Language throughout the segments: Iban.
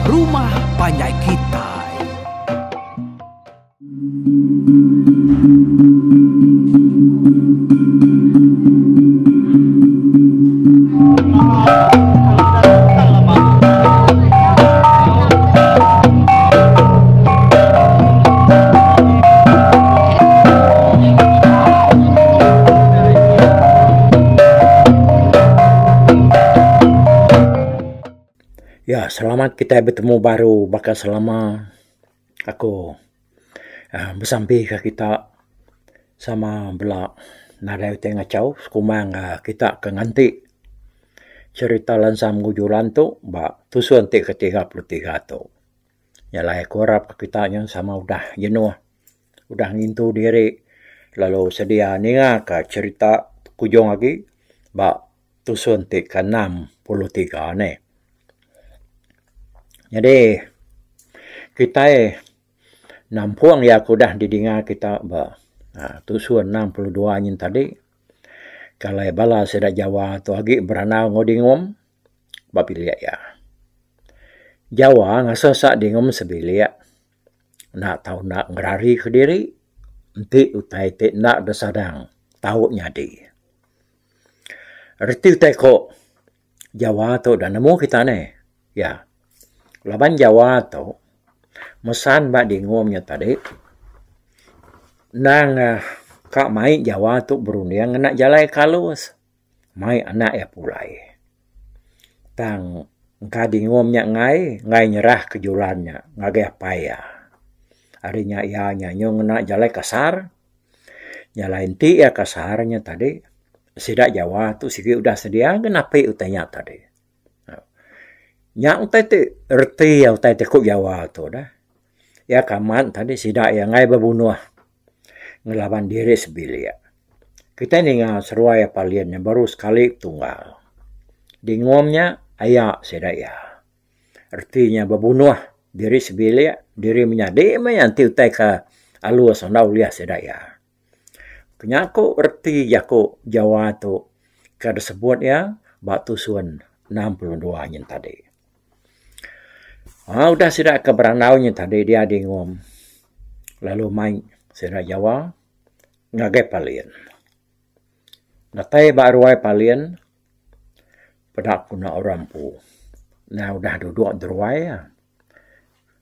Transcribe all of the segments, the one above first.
rumah panjai kitai. Ya selamat kitai betemu baru baka selama aku uhh besampi ka kita sama bela nadai utai ngachau sekumbang uhh kita ke nganti cerita Lansam enggau Julan tu ba tusun ti ke 33 tu. Nya alai aku arap kita nyau sama udah jenuh udah ngintu diri lalu sedia ninga ka cerita kujung agi ba tusun ti ke 63 neh. Nyadi kitai nampung iya ke udah didinga kita ba uhh tusun 62 nyin tadi kalai bala sida Jawa tu agi berandau enggau Dingum. Ba bilik iya. Jawa ngasuh sa dingum sebilik enda tau enda ngerari kediri enti utai ti enda disadang tau nyadi. Reti utai ko Jawa tu da nemu kita neh. Iya. Laban Jawa tu mesan ba dingum nya tadi endang ka mai Jawa tu berunding ngena jalai ke alus. Mai anak iya pulai. Tang engka dingum nya enggai, enggai nyerah ke julan nya ngagai apai iya. Ari nya iya nya nyau ngena jalai kasar. Jalai enti iya kasar nya tadi sida Jawa tu sigi udah sedia ga napi utai nya tadi. Nya utai ti reti utai ti ku Jawa tu dah. Iya ke amat tadi sida iya enggai bebunuh ngelaban diri sebilik. Kitai ninga seruai iya palin nya baru sekali tunggal. Dingum nya aya sida iya. Reti nya bebunuh diri sebilik, diri menyadi meh enti utai ke alus enda ulih sida iya. Nya ku reti jaku Jawa tu ke disebut iya ba tusun 62 nyin tadi. Aaa udah sida ke berandau nyin tadi dia dingum lalu mai sida Jawa ngagai Palin. Datai ba ruai Palin peda puna orang empu nya udah duduk deruai.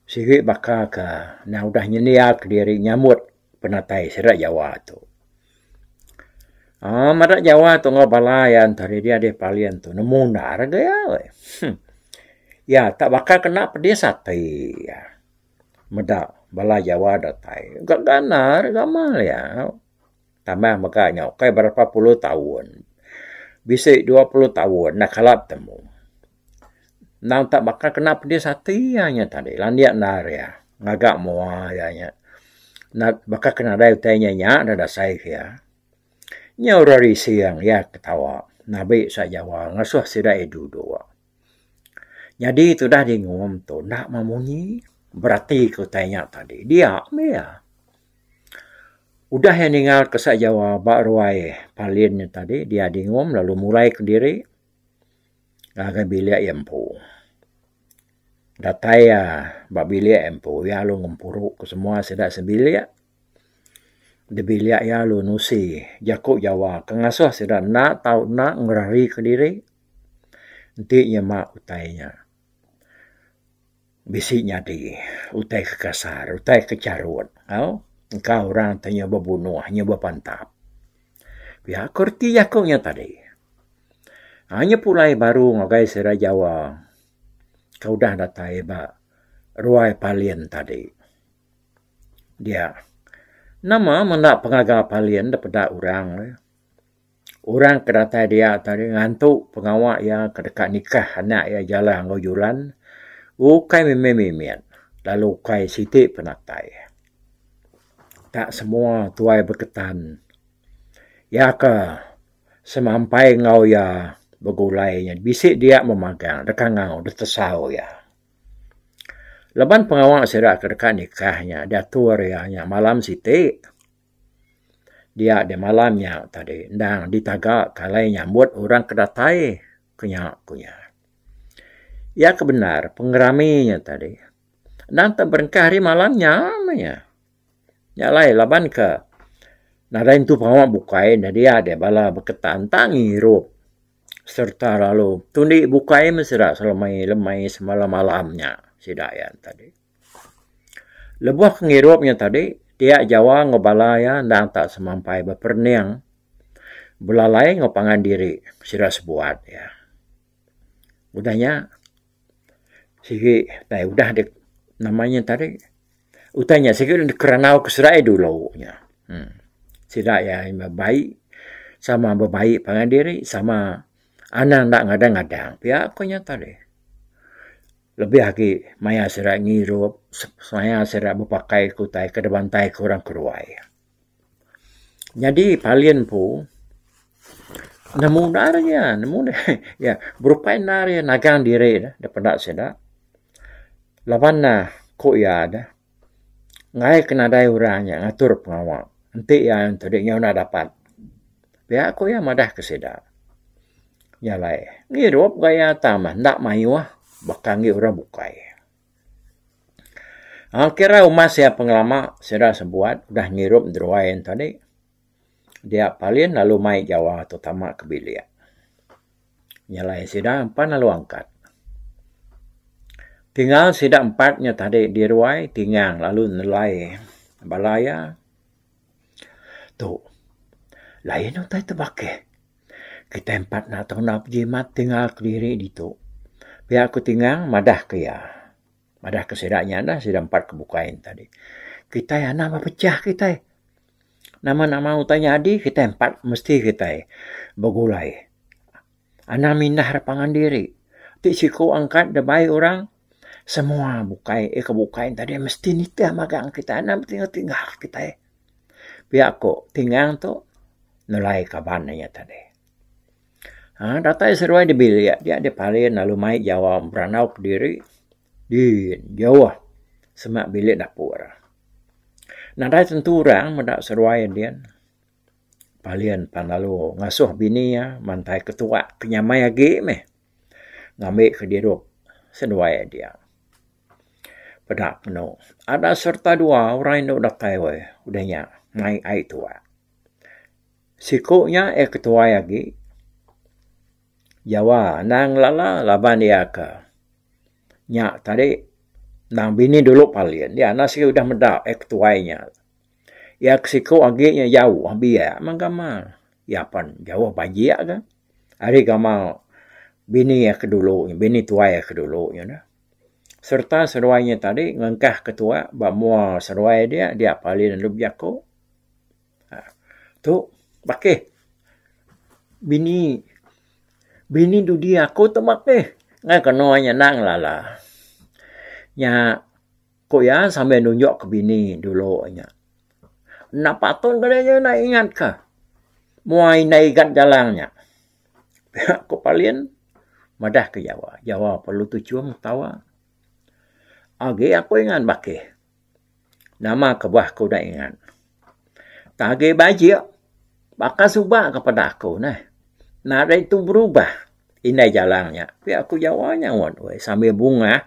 Sigi baka ke nya udah nyendia kediri nyambut penatai sida Jawa tu. Aaa meda Jawa tu enggau bala iya entah didi adih palin tu nemu endar ga iya weh. Huh iya tak baka kena pedis ati iya meda bala Jawa datai. Ga ganar gamal iya. Tambah mega nya ukai berapa puluh taun. Bisi 20 taun enda kala betemu. Endang tak baka kena pedis ati iya nya tadi landik endar iya ngaga mua iya nya. Baka ke nadai utai nya nya da dasai ke iya. Nyau orang rising iya ketawa nabi sa Jawa ngasuh sida iya duduk. Nyadi tudah dingum tu enda memunyi berati ke utai nya tadi dia meh iya. Udah iya ningal ke sa Jawa ba ruai palin nya tadi dia dingum lalu mulai kediri ngagai bilik iya empu. Datai iya ba bilik iya empu iya lalu ngempuru ke semua sida sebilik. Di bilik iya lalu nusi jaku Jawa ke ngasuh sida enda tau enda ngerari kediri enti nyema utai nya. Bisi nyadi utai ke kasar, utai ke charut au engka orang ti nyau bebunuh nyau bepantap. Pia ku reti jaku nya tadi. Aaa nya pulai baru ngagai sida Jawa ke udah datai ba ruai palin tadi. Dia nama menda pengaga palin da peda orang eh. Orang ke datai dia tadi ngantu pengawa iya ke deka nikah anak iya Jalang enggau Julan ukai mimit-mimit lalu ukai siti penatai. Tak semua tuai Beketan iya ke semampai enggau iya begulai nya bisi dia memagang deka enggau ditesau iya. Laban pengawa sida ke deka nikah nya diatur iya nya malam siti. Dia deh malam nya tadi endang ditaga ke alai nyambut orang ke datai ke nya ku iya. Iya ke bendar pengerami nya tadi endang te berengkah ari malam nya meh iya. Nya alai laban ke nadai entu pengawa bukai ne dia deh bala beketan tang ngirup sereta lalu tundi bukai meh sida selemai lemai semalam malam nya sida iya tadi. Lebuh ke ngirup nya tadi dia Jawa enggau bala iya endang tak semampai beperening belalai enggau pangan diri sida sebuat iya. Udah nya sigi tai udah dek nama nya tadi utai nya sigi dikerandau ke sida iya dulu nya uhh sida iya bebai sama bebai pangan diri sama anang enda ngadang ngadang pia ku nya tadi. Lebih agi maya sida ngirup maya sida bepakai ke utai ke dibantai ke orang keruai. Nyadi palin empu nemu endar iya nemu deh iya berupai endar iya nagang diri ne da peda sida laban ne ku iya deh ngaih ke nadai orang nya ngatur pengawa enti iya enti nyau enda dapat. Pia ku iya madah ke sida. Nya alai ngirup gaya tang enda mayuh baka enggi orang bukai. Aaa kira umas iya pengelama sida sebuat udah ngirup deruai en tadi dia palin lalu mai jawa tu tama ke bilik. Nyalai sida empan lalu angkat. Tinggal sida empat nya tadi di ruai tingang lalu nelai bala iya. Tu lain utai tebakih kitai empat enda tau enda bejimat tinggal kediri ditu. Pia ku tingang madah ke iya. Madah ke sida nya dah sida empat ke bukai ne tadi. Kitai anang bepecah kitai. Nama nama utai nyadi kitai empat mesti kitai begulai. Anang mindah ra pangan diri. Ti siku angkat da bai orang semua bukai eh ke bukai ne tadi mesti nitih magang kitai anang betinggal tinggal kitai. Pia ku tingang tu nulai kaban inya tadi. Haa datai seduai di bilik dia dipalin lalu mai jawa berandau kediri din jauh semak bilik dapur. Nadai tentu orang meda seduai din. Palin pan lalu ngasuh bini iya mantai ke tuak ke nyamai agi meh ngambi ke dirup seduai dia. Peda penu ada serta dua orang indu datai weh udah nya mai ai tuak. Siku nya iya ketuai agi Jawa endang ngelala laban iya ke nya tadi endang bini dulu palin iya enda sigi udah meda iya ketuai nya. Iya ke siku agi nya jauh biak meh gamal iya pan jauh bajik ga ari gamal bini iya ke dulu bini tuai iya ke dulu nya neh. Sereta seduai nya tadi ngengkah ke tuak ba mua seduai dia dia palin lalu bejaku. Tu bakih bini bini dudi aku tu bakih ngai kenu inya enda ngelala. Nya ku iya sambil nunjuk ke bini dulu inya. Enda patut ke nya enda ingat ka mua indai igat jalang nya. Pia ku Palin madah ke Jawa. Jawa perlu tuchum ketawa. Agi aku ingat bakih. Nama kebuah aku udah ingat. Tang agi bajik baka suba ke peda aku neh. Nadai tu berubah indai jalang nya. Pia ku Jawa nyaut weh sambil bungah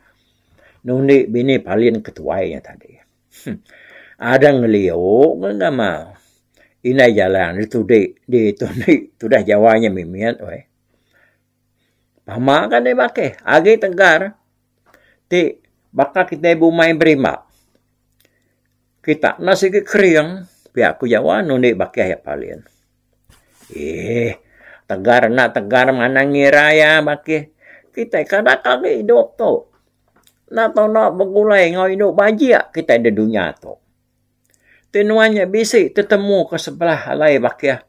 nundi bini palin ke tuai nya tadi. Huh adang ngeliu meh gamal indai jalang ditudi ditundi tudah Jawa nya mimit weh. Pama ka deh bakih agi tegar ti baka kitai bumai berimba. Kita enda sigi kering pia ku jawa nundi bakih iya palin. Eeh tegar enda tegar manang ngira iya bakih kitai kada agi idup tu. Enda tau enda begulai enggau indu bajik kitai da dunya tu. Ti nuan nya bisi tetemu ke sebelah alai bakih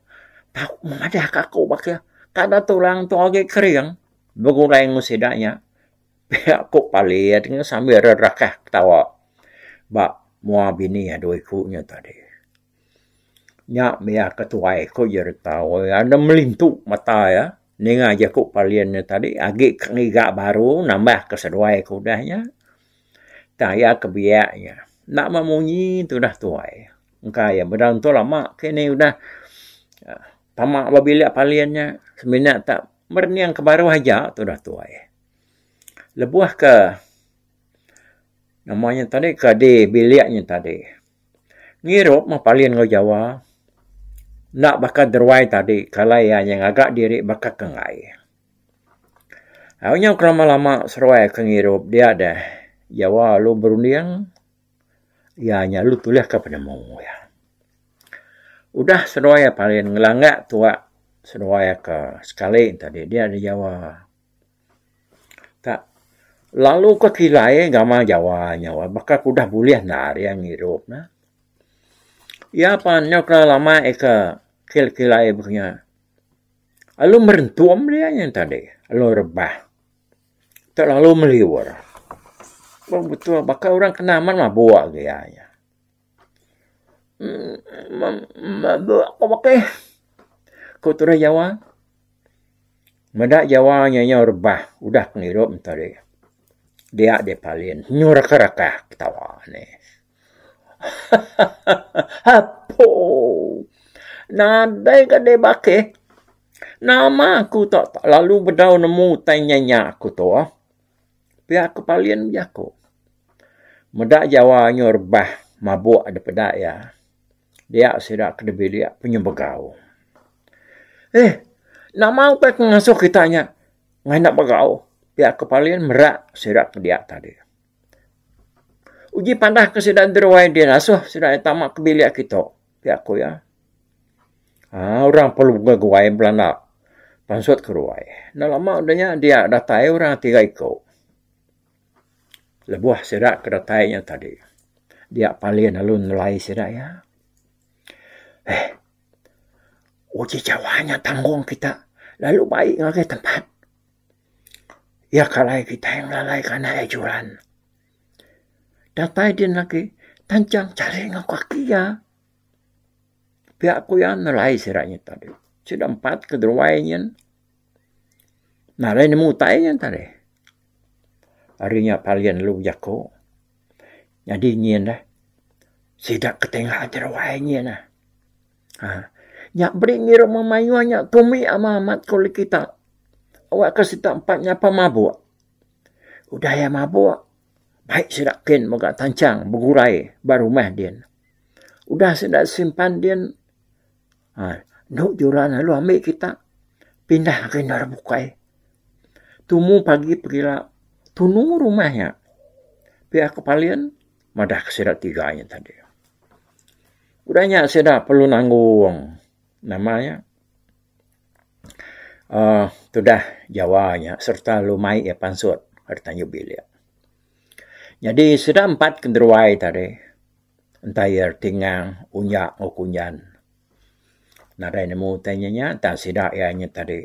tau madah ka aku bakih kada tulang tu agi kering begulai enggau sida nya pia ku paling sambil rerakah ketawa ba mua bini dua iku nya tadi. Nya mih iya ketuai ku jerita enda melintu mata iya ninga jaku palin nya tadi agi ka ngiga baru nambah ka seduai ke udah nya. Tang iya ke biak nya enda meh munyi tudah tuai. Engka iya meda entu lama kini udah tama ba bilik palin nya semina tak merening ke baruh aja tudah tuai. Lebuh ke nama nya tadi ke di bilik nya tadi ngirup meh palin enggau jawa enda baka deruai tadi kalai iya nya ngaga diri baka ke enggai. Au nyau ke lama lama seruai ke ngirup dia deh jawa lalu berunding iya nya lalu tulih ka penemu iya. Udah seduai iya paling ngelanggak tuak seduai ke sekali tadi dia da jawa. Tak lalu ke kilai gamal jawa nya baka ke udah bulih endar iya ngirup ne. Iya pan nyau ke lama ika kilai baka nya lalu merentum dia nya tadi lalu rebah. Tak lalu meliur. Wang betul baka orang kena amat mabuk agi iya nya. Mabuk ko bakih ku tudah jawa. Meda jawa nya nyau rebah udah pengirup ne tadi. Dia deh palin nyu rakah rakah ketawa ne. Hahaha apo nadai ga deh bakih nama aku tu lalu bedau nemu utai nya nya aku tu. Pia ku palin jaku. Meda jawa nyu rebah mabuk da peda iya. Dia sida ke dibilik penyu begau. Eh nama utai ke ngasuh kita nya nganak begau pia ku palin merak sida ke dia tadi. Uji padah ke sida deruai din asuh sida tama ke bilik kitu pia ku iya. Aaa orang perlu beguai belanda pansut ke ruai. Enda lama udah nya dia datai orang tiga iku. Lebuh sida ke datai nya tadi dia palin lalu nelai sida iya. Eh uji jawa nya tanggung kita lalu bai ngagai tempat iya kalai kitai ngelalai ke anak iya juran. Datai din lagi tanchang charik enggau kaki iya. Pia ku iya nelai sida nya tadi. Sida empat ke deruai nyin nadai nemu utai nya tadi. Ari nya palin lalu bejaku nyadi nyin deh sida ke tinggal deruai nyin ah. Haa nya beri ngirup memayuh nya tumbi amat amat ku kita. Awak ke sida empat nya pemabuk. Udah iya mabuk bai sida kin mega tanchang begurai ba rumah din. Udah sida simpan din aaa endo juran lalu ambi kita pindah ngagai endur bukai. Tumu pagi pegila tunu rumah nya pia ku palin madah ke sida tiga nya tadi. Udah nya sida perlu nanggung nama nya aaa tudah jawa nya sereta lalu mai iya pansut ari tanju bilik. Nyadi sida empat ke ngeruai tadi entire tingang unya enggau kunyan. Nadai nemu utai nya nya tang sida iya nya tadi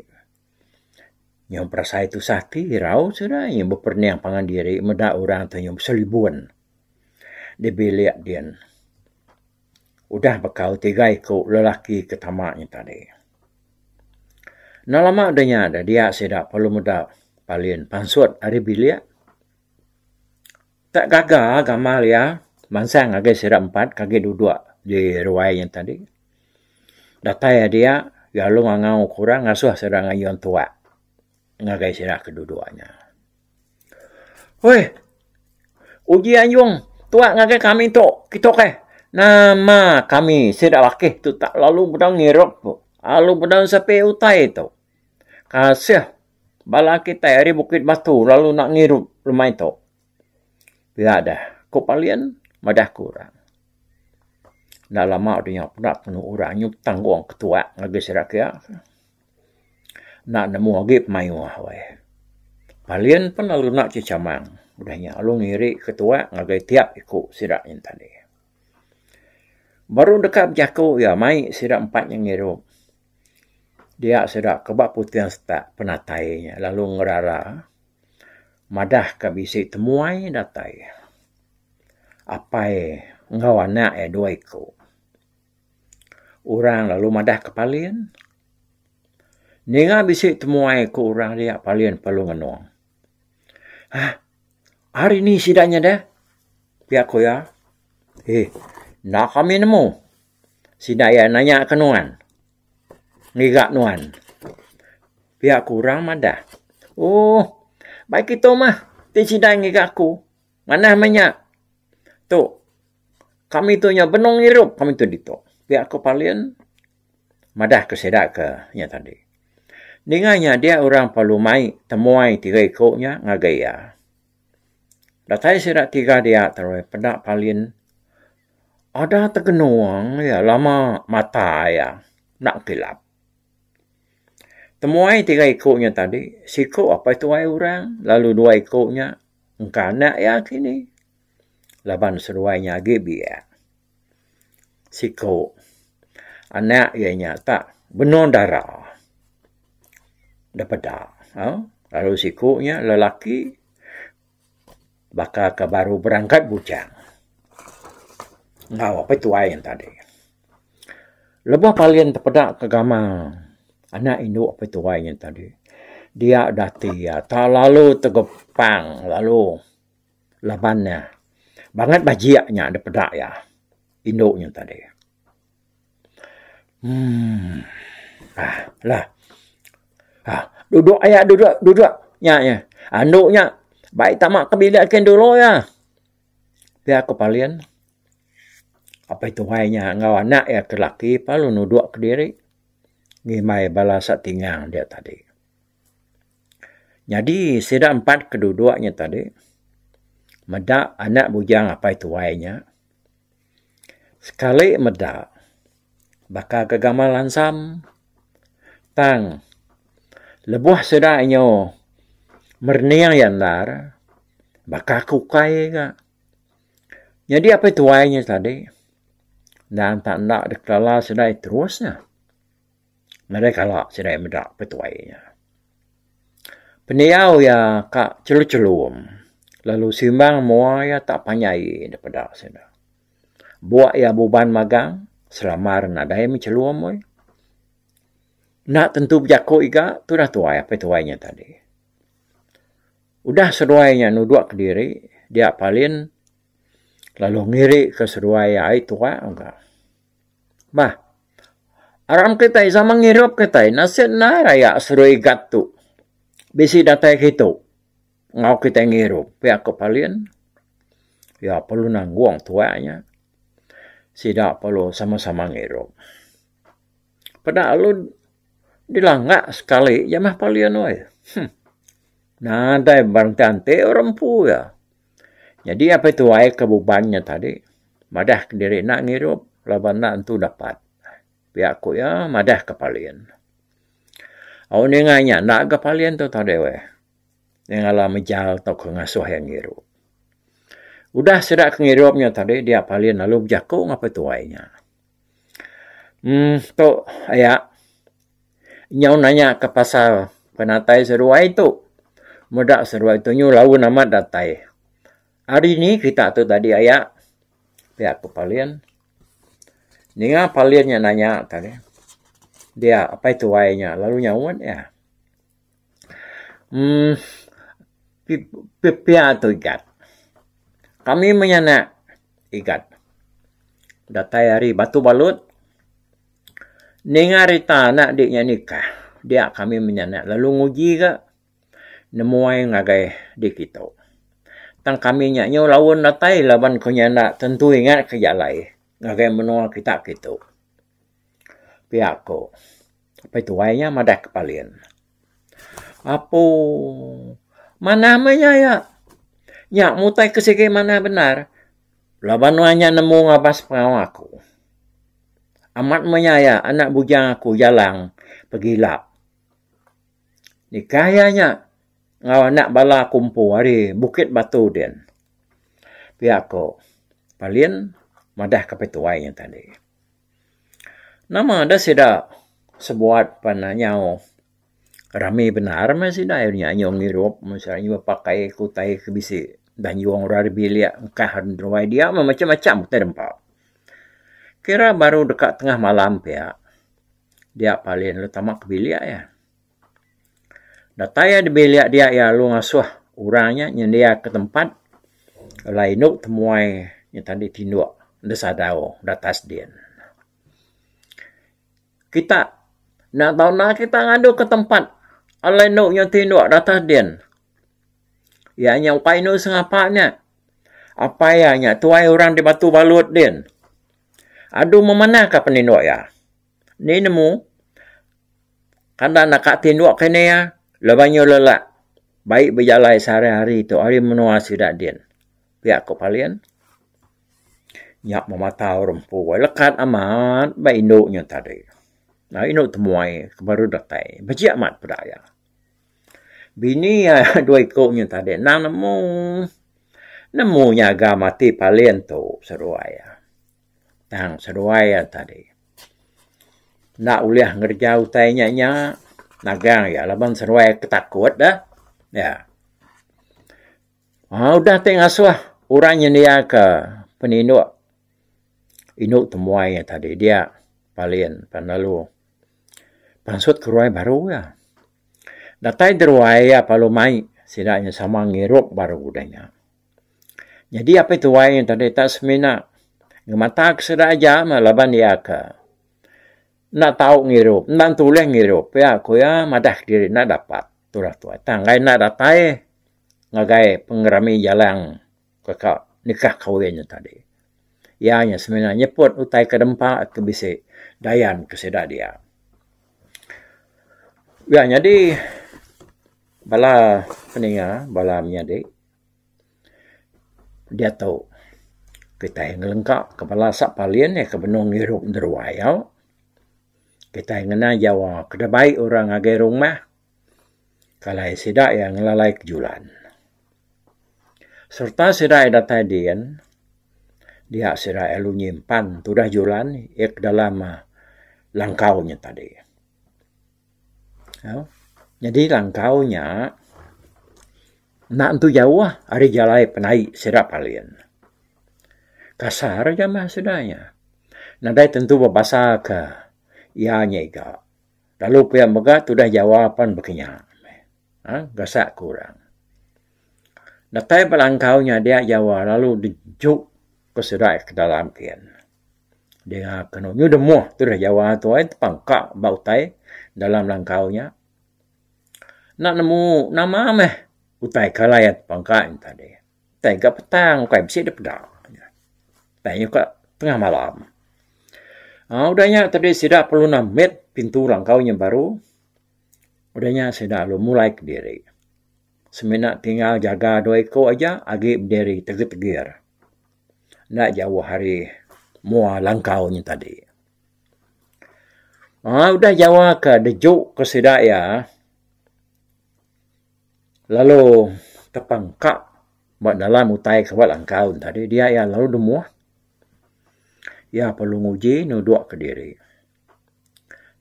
nyau berasai tusah ati irau sida inya beperening pangan diri meda orang ti nyau beselibun di bilik din. Udah bekau tiga iku lelaki ke tama nya tadi. Enda lama udah nya dia sida perlu meda palin pansut ari bilik. Tak gaga gamal iya mansang ngagai sida empat ke agi duduk di ruai nya tadi. Datai iya dia, iya lalu ngangau ke orang ngasuh sida ngayun tuak ngagai sida ke duduk nya. Oi uji anjung tuak ngagai kami tu kitu keh. Nama kami sida bakih tu tak lalu bedau ngirup tu lalu bedau sepi utai tu. Kasih Bala kitai ari Bukit Batu lalu enda ngirup lemai tu. Pia deh, ku Palin madah ke orang. Enda lama udah nya peda penu orang nyu betanggung ke tuak ngagai sida kiya. Enda nemu agi pemayuh weh. Palin pun lalu enda chechamang udah nya lalu ngiri ke tuak ngagai tiap iku sida nyin tadi. Baru deka bejaku iya mai sida empat nya ngirup. Dia sida ke ba puting setak penatai nya lalu ngerara madah ka bisi temuai datai. Apai enggau anak iya dua iku. Orang lalu madah ke palin. Ninga bisi temuai ku orang dia palin perlu ngenung. Hah hari ni sida nya deh pia ku iya. Eh enda kami nemu. Sida iya nanya ke nuan, ngiga nuan. Pia ku orang madah. Ooh bai kitu mah. Ti sida ngiga aku, manah meh nya. Tu kami tu nya benung ngirup kami tu ditu. Pia ku Palin madah ke sida ke nya tadi. Ninga nya dia orang perlu mai temuai tiga iku nya ngagai iya. Datai sida tiga dia terus peda Palin ada tegenung iya lama mata iya enda kilap. Temuai tiga iku nya tadi siku apai tuai orang lalu dua iku nya engka anak iya kini laban seduai nya agi biak. Siku anak iya nya tak benung dara da peda au lalu siku nya lelaki baka ke baru berangkat bujang enggau apai tuai ne tadi. Lebuh paling tepeda ke gamal anak indu apai tuai nya tadi dia dati iya terlalu tegepang lalu laban ne bangat bajik nya da peda iya indu nya tadi. Emm ah lah ah duduk aya duduk duduk nya nya andu nya bai tama ke bilik kin dulu iya. Pia ku Palin apai tuai nya enggau anak iya ke laki lalu nuduk kediri ngimbai bala satingang dia tadi. Nyadi sida empat ke duduk nya tadi meda anak bujang apai tuai nya. Sekali meda baka ke gamal lansam tang lebuh sida inyo merening iya endar baka ke ukai ga. Nyadi apai tuai nya tadi endang tak enda dikelala sida terus nya. Nadai kala sida meda apai tuai nya. Pendiau iya ka chelum-chelum lalu simbang mua iya tak panjai da peda sida. Buk iya buban magang selamar nadai meh chelum weh. Enda tentu bejaku iga tudah tuai apai tuai nya tadi. Udah seduai nya nudok kediri dia palin lalu ngiri ke seduai iya ai tuak mega. Bah aram kitai sama ngirup kitai nasit enda raya seduai igat tu bisi datai kitu enggau kitai ngirup pia ku Palin. Iya perlu nanggung tuak nya sida perlu sama-sama ngirup. Peda lalu dilangga sekali jamah Palin weh. Huh nadai barang enti orang empu iya. Nyadi apai tuai ke buban nya tadi madah kediri enda ngirup laban enda entu dapat. Pia ku iya madah ke Palin. Au ninga nya enda ga Palin tu tadi weh. Nyengala mejal tauka ngasuh iya ngirup. Udah sida ke ngirup nya tadi dia Palin lalu bejaku enggau apai tuai nya. Em tu aya nyau nanya ke pasal penatai seduai tu. Meda seduai tu nyu laun amat datai. Hari ni kita tu tadi aya pia ku Palin. Ninga Palin nya nanya tadi dia apai tuai nya lalu nyaut iya. Em pia tu igat. Kami menyanak igat datai ari Batu Balut. Ninga rita anak di nya nikah dia kami menyanak lalu nguji ga nemuai ngagai di kitu. Tang kami nya nyau laun datai laban ku nya enda tentu ingat ke jalai ngagai menua kita kitu. Pia ku apai tuai nya madah ke Palin. Apo manah meh nya iya. Nya mutai ke sigi manah bendar laban nuan nya nemu ngabas pengawa aku. Amat meh nya iya anak bujang aku Jalang pegila. Nikah iya nya enggau anak bala aku empu ari Bukit Batu din. Pia ko Palin madah ke pituai nya tadi. Nama deh sida sebuat pan nyau rami bendar meh sida nya nyau ngirup meh sida nyau pakai ke utai ke bisi danjung orang ari bilik engkah ruai dia meh macam-macam utai dempa. Kira baru deka tengah malam pia, dia Palin lalu tama ke bilik iya. Datai iya di bilik dia iya lalu ngasuh orang nya nyendiaka tempat alai indu temuai nya tadi tinduk da sadau da atas din. Kita enda tau enda kita ngadu ke tempat alai indu nya tinduk da atas din. Iya nya ukai inu sengapa nya. Apai iya nya tuai orang di Batu Balut din. Adu memanah ka peninduk iya. Ni nemu kada naka tinduk kini iya laban nyu lelak bai bejalai sehari-hari tu ari menua sida din. Pia ku Palin. Nya mematau rempu lekat amat ba indu nya tadi. Indu temuai ke baru datai bejik amat peda iya. Bini iya dua iku nya tadi endang nemu. Nemu nyaga mati palin tu seduai iya. Tang seduai iya tadi enda ulih ngereja utai nya nya nagang iya laban seduai ke takut deh. Iya. Aaa udah ti ngasuh orang nyendiaka peninduk indu temuai nya tadi dia palin pan lalu pansut ke ruai baru iya. Datai deruai iya perlu mai sida nya sama ngirup baru udah nya. Nyadi apai tuai nya tadi tak semina ngemata ke sida aja mah laban iya ke enda tau ngirup enda entu ulih ngirup pia ku iya madah kediri enda dapat tudah tuai. Tang enggai enda datai ngagai pengerami jalang keka nikah kawin nya tadi. Iya nya semina nyeput utai ke dempa ke bisi dayan ke sida dia. Iya nyadi bala peninga bala menyadi diatu kitai ngelengka ke bala sap palin ke benung ngirup deruai au. Kitai ngena jawa ke dibai orang ngagai rumah kalai sida iya ngelalai ke julan. Sereta sida iya datai din, dia sida iya lalu nyimpan tudah julan iya ke dalam langkau nya tadi. Nyadi langkau nya enda entu jauh ari jalai penaik sida palin. Kasar aja mah sida nya. Nadai tentu bebasa ke iya nya iga. Lalu pia mega tudah jawa pan baka nya. Aaa gasak ku orang. Datai ba langkau nya dia jawa lalu dejuk ke sida ke dalam kin. Dinga kenu nyu demuh tudah jawa tu ai tepangka ba utai dalam langkau nya. Enda nemu nama meh utai ke alai tepangka nya tadi. Utai ga petang ukai bisi dep peda. Utai nya ka tengah malam. Aaa udah nya tadi sida perlu nambit pintu langkau nya baru. Udah nya sida lalu mulai kediri. Semina tinggal jaga dua iku aja agi bediri tegir-tegir. Enda jauh ari mua langkau nya tadi. Aaa udah jawa ke dejuk ke sida iya lalu tepangka ba dalam utai ke ba langkau nya tadi dia iya lalu demuh. Iya perlu nguji nudok kediri.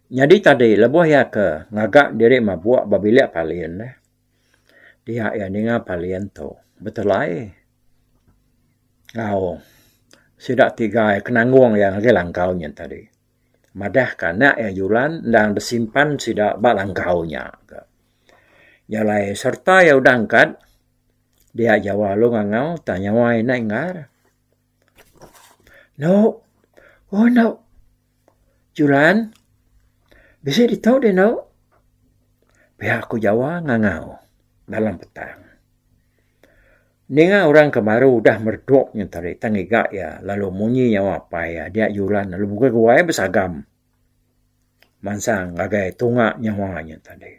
Nyadi tadi lebuh iya ke ngaga diri mabuk ba bilik palin deh dia iya ninga palin tu betelai enggau sida tiga ke nanggung iya ngagai langkau nya tadi madah ka anak iya julan endang disimpan sida ba langkau nya. Nya alai sereta iya udah angkat dia jawa lalu ngangau tang nyawa ina inggar. Eno oh eno. Julan, bisi ditu deh endo. Pia ku Jawa ngangau dalam petang. Ninga orang ke baru udah meredok nya tadi tang ngiga iya lalu munyi nyawa apai iya dia Julan lalu bukai guai besagam mansang ngagai tunga nyawa nya tadi.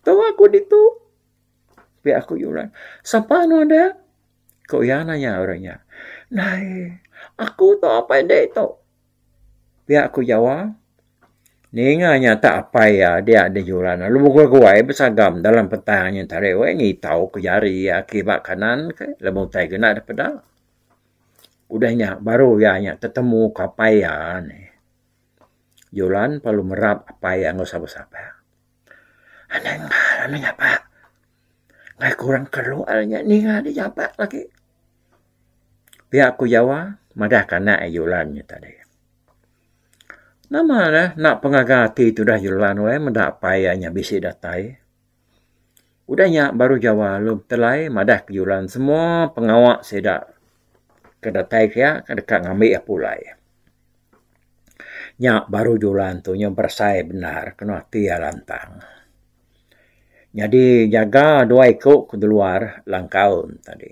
Tu aku ditu, pia ku Julan. Sapa nuan deh? Ku iya nanya orang nya. Nai, aku tu apai ende tu. Pia ku Jawa. Ninga nya tak apai iya dia deh juran lalu beguai-guai besagam dalam petang nya tadi weh ngitau ke jari iya kiba kanan ke lebuh utai gena deh peda. Udah nya baru iya nya tetemu ke apai iya nih. Julan perlu merap apai iya enggau sapa-sapa. Anang anang nyapa. Ngai kurang keluar nya ninga deh nyapa lagi. Pia ku Jawa madah ka anak iya Julan nya tadi. Nama neh enda pengaga ati tudah Julan weh meda apai iya nya bisi datai. Udah nya baru Jawa lalu betelai madah ke Julan semua pengawa sida ke datai kiya ke deka ngambi iya pulai. Nya baru Julan tu nya berasai bendar kenu ati iya lantang. Nyadi jaga dua iku ke diluar langkau ne tadi.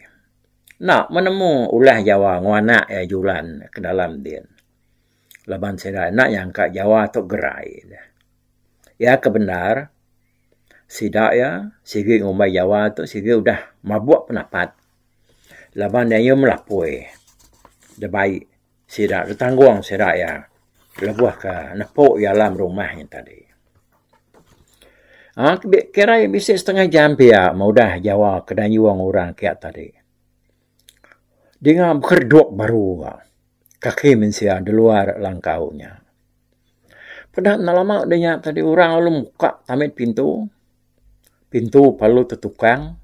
Enda meh nemu ulah Jawa enggau anak iya Julan ke dalam din. Laban sida enda nyangka Jawa tu gerai. Iya ke bendar sida iya sigi ngumbai Jawa tu sigi udah mabuk penapat laban iya nyau melapui da bai sida da tanggung sida iya lebuh ke nepu iya alam rumah nya tadi. Aaa kira bisi setengah jam pia meh udah Jawa ke dayung orang kiya tadi. Dinga bekeredup baru ga kaki mensia di luar langkau nya. Peda enda lama udah nya tadi orang lalu muka tambit pintu. Pintu perlu tetukang.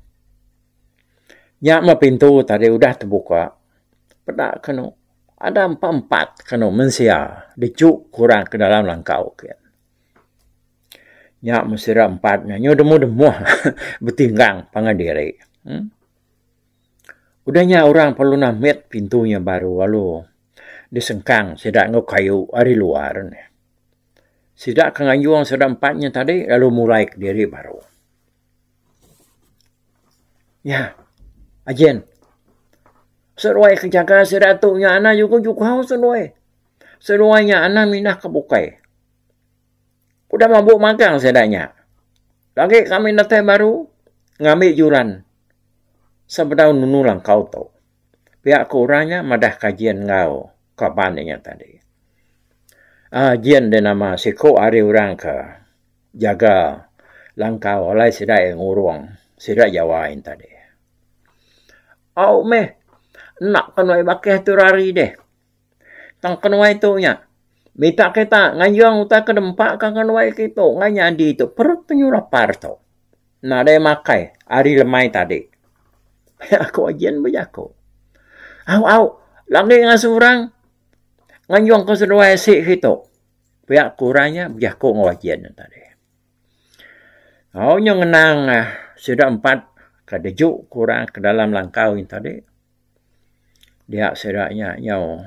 Nya meh pintu tadi udah tebuka peda kenu ada empat-empat kenu mensia dichu orang ke dalam langkau ke. Nya meh sida empat nya nyau demuh-demuh betinggang pangan diri. Uhh Udah nya orang perlu namit pintu nya baru lalu disengkang sida enggau kayu ari luar ne. Sida ke nganjung sida empat nya tadi lalu mulai kediri baru. Nya ajin seduai ke jaga sida tu nya anang jugau-jugau seduai. Seduai nya anang mindah ke bukai. Udah mabuk magang sida nya. Lagi kami datai baru ngambi juran sebedau nunu langkau tu. Pia ku orang nya madah kajian enggau kaban inya tadi. Aaa jin deh nama siku ari orang ke jaga langkau alai sida iya ngurung sida jawa yen tadi. Au meh enda kenuai bakih tu rari deh. Tang kenuai tu nya minta kita ngayung utai ke dempa ka kenuai kitu ngai nyadi tu perut penyu lapar tu. Nadai makai ari lemai tadi. Pia ku Ajen bejaku. Au au lagi ngasuh orang ngayung ke seduai asi kitu. Pia ku orang nya bejaku enggau Ajen tadi. Au nyu ngenang sida empat ke deju ku orang ke dalam langkau nya tadi. Dia sida nya nyau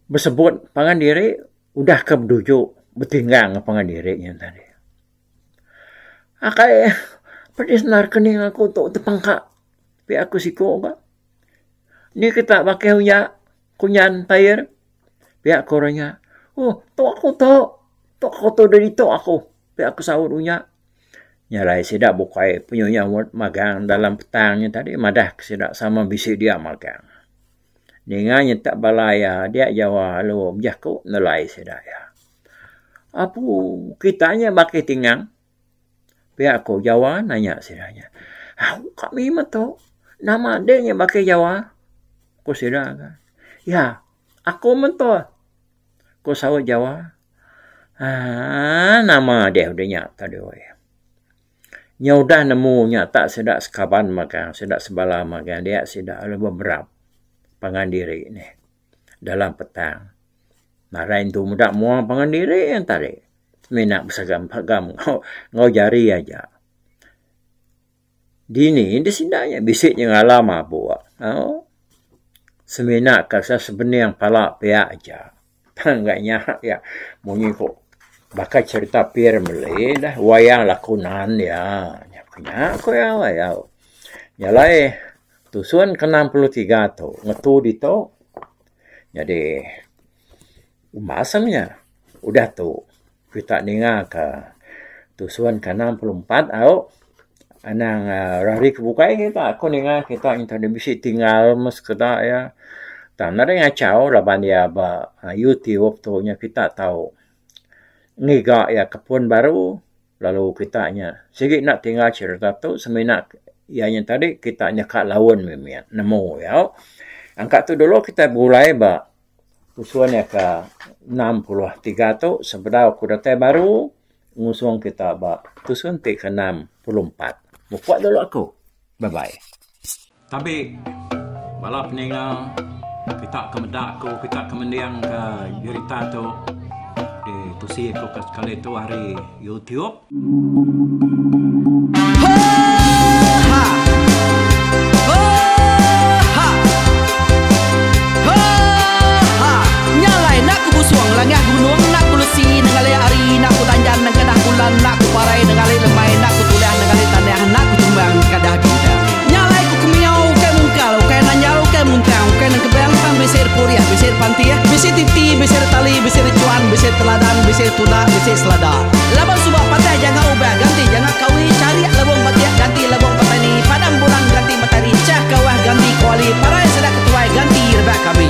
besebut pangan diri udah ke beduju betinggang ngan pangan diri nya tadi. Akai pedis endar kening aku tu tepangka pia ku siku ka. Ni kita bakih unya kunyan tair pia ku orang nya. Ooh tu aku tu, tu aku tu da ditu aku pia ku saut unya. Nya alai sida bukai penyunyau magang dalam petang nya tadi madah ke sida sama bisi dia magang. Ninga nyita bala iya dia jawa lalu bejaku nelai sida iya. Apu kita nya bakih tingang pia ku jawa nanya sida nya. Au kami meh tu nama deh nya bakih jawa ku sida. Ya aku meh tu ku saut jawa. Aaa nama deh udah nya tadi weh. Nya udah nemu nya tak sida sekaban magang sida sebala magang dia sida lalu beberap pangan diri neh dalam petang. Nadai entu meda mua pangan diri en tadi semina besagam sagam enggau jari aja. Dini deh sida nya bisi nyengala mabuk au semina ka sebening pala pia aja. Tang ga nya iya munyi ku baka cherita P. Ramlee dah wayang lakonan iya. Nya ku iya wayau. Nya alai tusun ke 63 tu ngetu ditu jadi umbas meh nya udah tu. Kita ninga ka tusun ke 64 au anang rari ke bukai kita aku ninga kita enti bisi tinggal meh sekeda iya tang nadai ngachau laban iya ba YouTube tu nya kita tau ngiga iya ke pun baru lalu kita nya sigi enda tinggal cerita tu semina iya nya tadi kita nyeka laun mimit nemu iya. Angka tu dulu kita begulai ba Tusun iya ke 63 tu sebedau aku datai baru ngusung kita ba tusun ti ke 64. Mupuk dulu aku. Bye bye. Tabi bala peninga kita ke meda aku kita ke mending ke jerita tu ditusi aku ke sekali tu ari YouTube. bisi selada. Laban suba patah janga ubah ganti janga kawi charik lebong batik ganti lebong petani padam bulan ganti matahari chah kawah ganti kuali parai sida ketuai ganti rebak kami.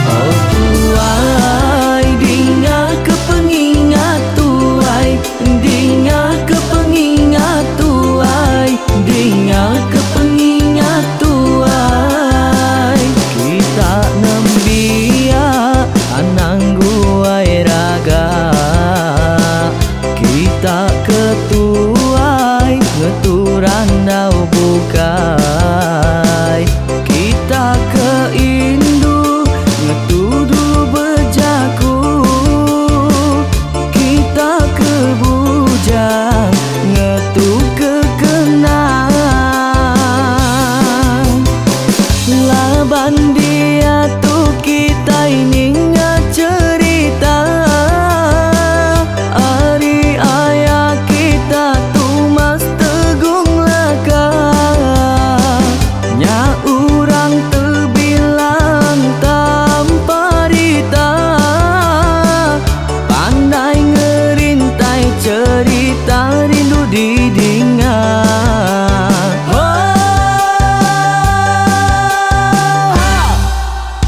Oh tuai dinga ke pengingat tuai dinga ke pengingat tuai dinga ke pengingat tuai kita nembiak anang guai raga kita ketuai ngetu randau bukai kita ke indu ngetu dulu bejaku kita ke bujang ngetu ke kenang laban diatu kitai ninga cerita ari aya kita Tumas Tegung Laka nya urang tebilang tanpa rita pandai ngerintai cerita rindu didinga.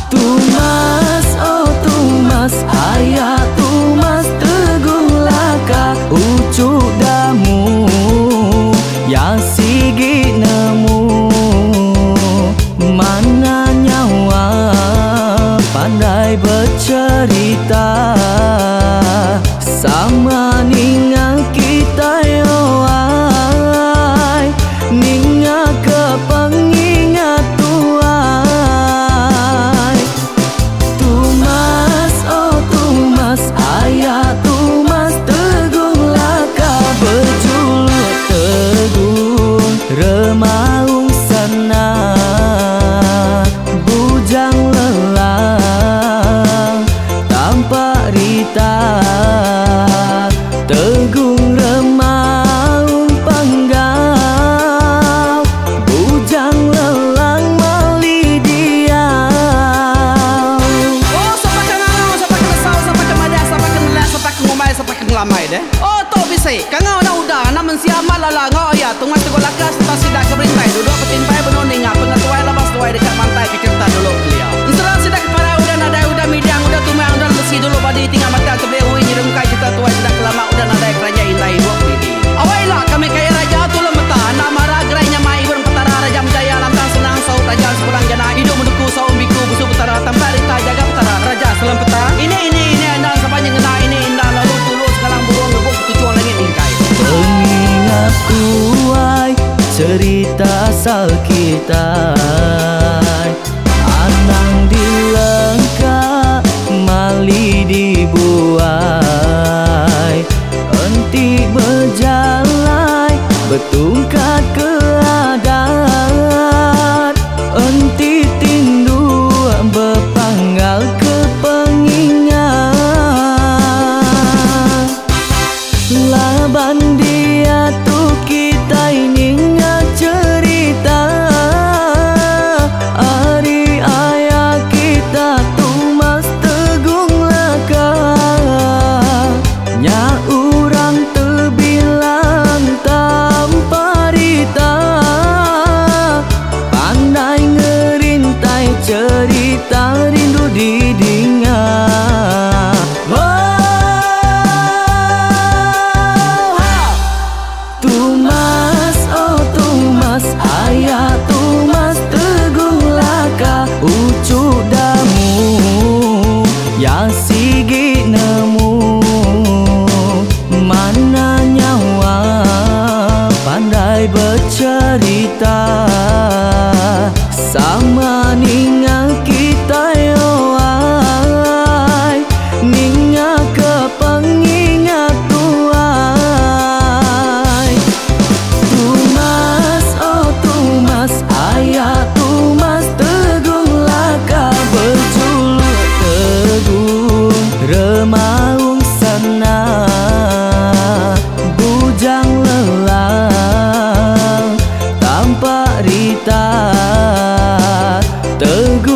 Tumas, oh Tumas, ayah Tumas Tegung Laka ucu damu ya sigi nemu mana nyawa pandai bercerita sama ninga kita yoai ninga ke pengingat tuai. Tumas, oh Tumas, ayah Tumas Tegung Laka berjuluk Tegung Remaung sana bujang lelang tanpa rita Tegung Remaung Panggau bujang lelang mali diau. Oh sapa ke ngangau sapa ke nesau sapa ke madah sapa ke nelak sapa ke ngumbai sapa ke ngelamai deh. Oh tu bisi kangau anak uda anak mensia amat lala ngau aya Tumas Tegung Laka serta sida ke berintai duduk betimpai benung ninga pengetuai laban seduai deka mantai ke cerita dulu kelia. Ensera sida ke parai udah nadai udah midang udah tumang udah lesi dulu badi tinggal mata tebeli ui nyerungkai cerita tuai sida ke lama udah nadai keranjai indai ibuk didi. Awai ila kami kaya raja tulung meta anak mara gerai nyamai ibun petara raja menjaya lantang senang saut raja sepulang jana hidup menduku saum biku busu petara tampak rita jaga petara raja selam peta. Ini ini ini endang sapa nyengena ini indah lalu tulu sekalang burung rebuk ketujuh langit mingkai. Pengingat tuai cerita asal kita anang dilengka mali dibuai enti berjalai betungkat ke adat enti tindu bepanggal ke pengingat laban diatu kita ninga cerita ari ayah kita Tumas Tegung Laka nya urang tebilang tanpa rita pandai ngerintai cerita rindu didinga. Oh, Tumas, oh Tumas, ayah Tumas Tegung Laka ucu damu ya sigi nemu mana nyawa pandai bercerita sama ninga kita yoai ninga ke pengingat tuai. Tumas, oh Tumas, ayah Tumas Tegung Laka berjuluk Tegung Remaung sana bujang lelang tanpa rita Tegung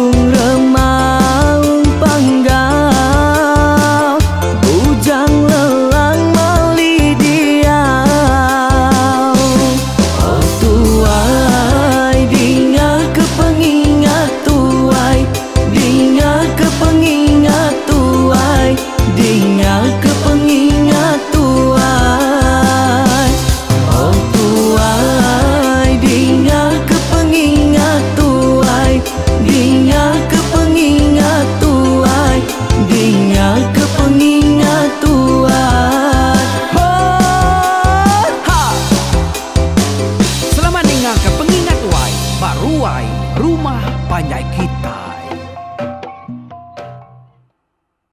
rumah panjai kita.